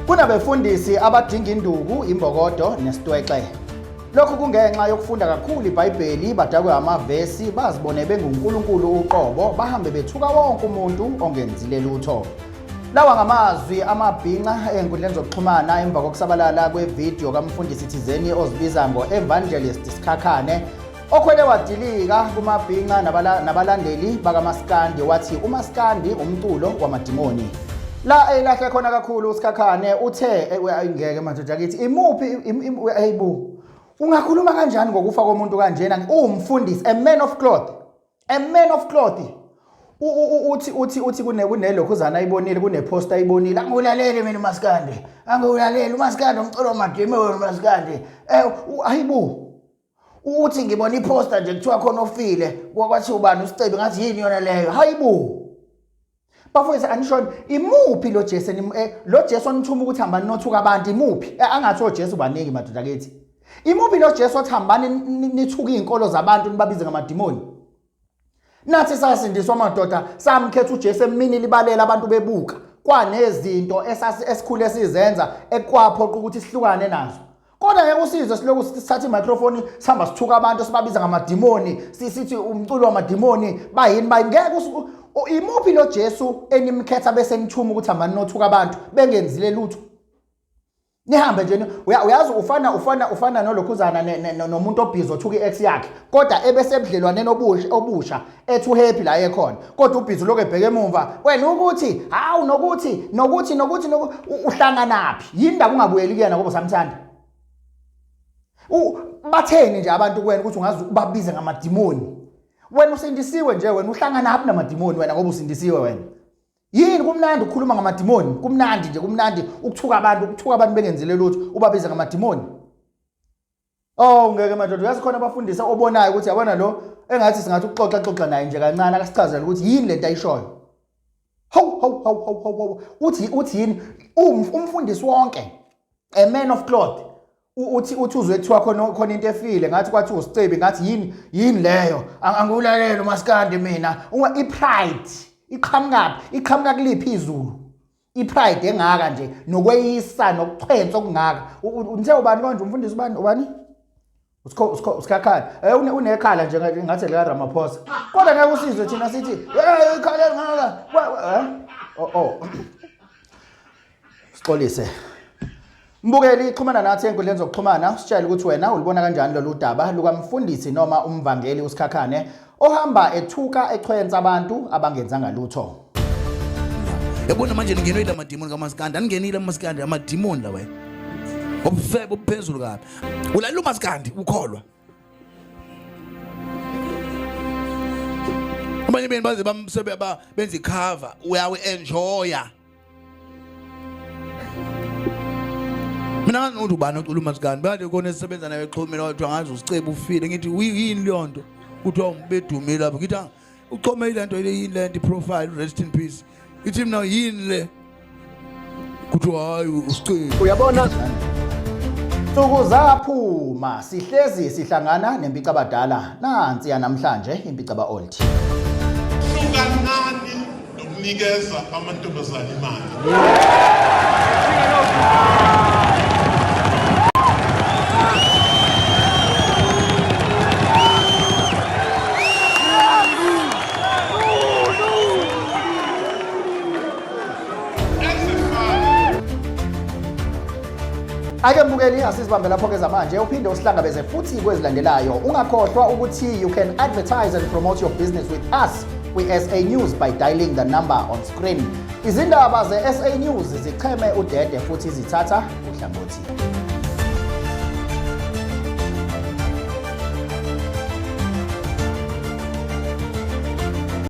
Kunabefundisi abadinga induku, imbokodo nesitwexe. Lokhu kungenxa yokufunda kakhulu iBhayibheli, badakwe amavesi, bazibone benguNkulunkulu uqobo, bahambe bethuka wonke umuntu ongenzile lutho. Lawa ngamazwi amabhinca ezinkundleni zokuxhumana emva kokusabalala kwevidiyo kamfundisi thizeni ozibiza ngo-Evangelist Sikhakhane okhwele wadilika kumabhinca nabalandeli bakamaskandi wathi umaskandi umculo wamadimoni. La eyilahle khona kakhulu uSikhakhane uthe ngeke madoda akithi imuphi ayibo ungakhuluma kanjani ngokufa komuntu kanjena uwumfundisi, a man of cloth, a man of cloth. Uthi uthi kunelokhuzana ayibonile, kuneposter ayibonile. Angiwulaleli mina umaskandi, angiwulaleli umaskandi, umculo wamadimoni umaskandi. Ayibo, uthi ngibona iposter nje kuthiwa khona ofile, kwathiwa ubani, uSicebi, ngathi yini yona leyo? Hayibo bafowethu, anishoni imuphi lo Jesu lo Jesu onithuma ukuthi hambani nothuka abantu? Imuphi? Angathi oJesu baningi madoda kithi. Imuphi lo Jesu othi hambani nithuka izinkolo zabantu nibabize ngamadimoni? Nathi sasindiswa madoda, samkhetha uJesu emini libalela abantu bebuka kwanezinto esikhule sizenza ekwaphoqa ukuthi sihlukane nazo. Kodwa ngeke usizwe siloku sithatha imicrophone sihamba sithuka abantu sibabiza ngamadimoni, sithi umculo wamadimoni, bayini bayini. Ngeke imuphi lo Jesu enimkhetha bese nithuma ukuthi hambani nothuka abantu bengenzile lutho? Nihambe nje uyazi ufana nolokhuzana nomuntu obhizi othuka i-ex yakhe kodwa ebesebudlelwaneni obusha ethi uhappy la ekhona, kodwa ubhizi lokho ebheke emumva wena ukuthi hawu nokuthi nokuthi nokuthi uhlanganaphi, yini ndaba ungabuyeli kuyena ngoba usamthanda? Batheni nje abantu kuwena ukuthi ungaze ubabize ngamadimoni? Wena usindisiwe nje, wena uhlanganaphi namadimoni wena ngoba usindisiwe wena? Yini kumnandi ukukhuluma ngamadimoni? Kumnandi nje, kumnandi ukuthuka abantu, ukuthuka abantu bengenzile lutho, ubabize ngamadimoni. Oh ngeke madoda, uyazi khona abafundisi obonayo ukuthi yabona lo engathi singathi ukuxoxa xoxa naye nje kancane akasichazele ukuthi yini lento ayishoyo. Hawu hawu hawu hawu hawu, uthi yini umfundisi wonke, a man of cloth, uthi uzwe kuthiwa khona into efile, ngathi kwathi uSicebi, ngathi yini leyo? Angiwulaleli umaskandi mina. I-pride iqhamukaphi? Iqhamuka kuliphi izulu i-pride engaka nje nokweyisa nokuchwensa okungaka? Nithe ubani konje umfundisi? Ubani ubani? Usikhakhane unekhala nje ngathi lika Ramaphosa, kodwa ngeke usizwe thina sithi hey ikhala elingaka. Oh, sixolise mbukeli. Xhumana nathi enkundleni zokuxhumana, usitshele ukuthi wena ulibona kanjani lolu daba lukamfundisi noma umvangeli uSikhakhane ohamba ethuka echwensa abantu abangenzanga lutho. Yabona manje ningenwe ila madimoni kamaskandi, aningenile amaskandi, amadimoni lawa. Obufebe obuphezulu kabi. Ulalela umaskandi ukholwa. Abanye benu baze bamsebe benza icover, uyawe enjoya. Mina ngazi ukuthi ubani ocula umaskandi, bade khona esisebenza naye exhumile wathi ngazi uSicebi ufile, ngithi yini leyo nto? Kuthiwa umbedumile lapho, ngithi uchome ile nto ile, yini le nto, profile rest in peace. Ithi mina yini le? Kuthiwa hayi uSicebi. Uyabona Nsuku zaphuma sihlezi sihlangana nempicabadala, nansi yanamhlanje impicaba old. Hlukanani nokunikeza amantombazane imali. Ake mbukeli, asizibambe lapho ke zamanje, uphinde usihlangabeze futhi kwezilandelayo. Ungakhohlwa ukuthi you can advertise and promote your business with us kwi-SA News by dialing the number on screen. Izindaba ze-SA News zicheme udede futhi zithatha uhlangothi.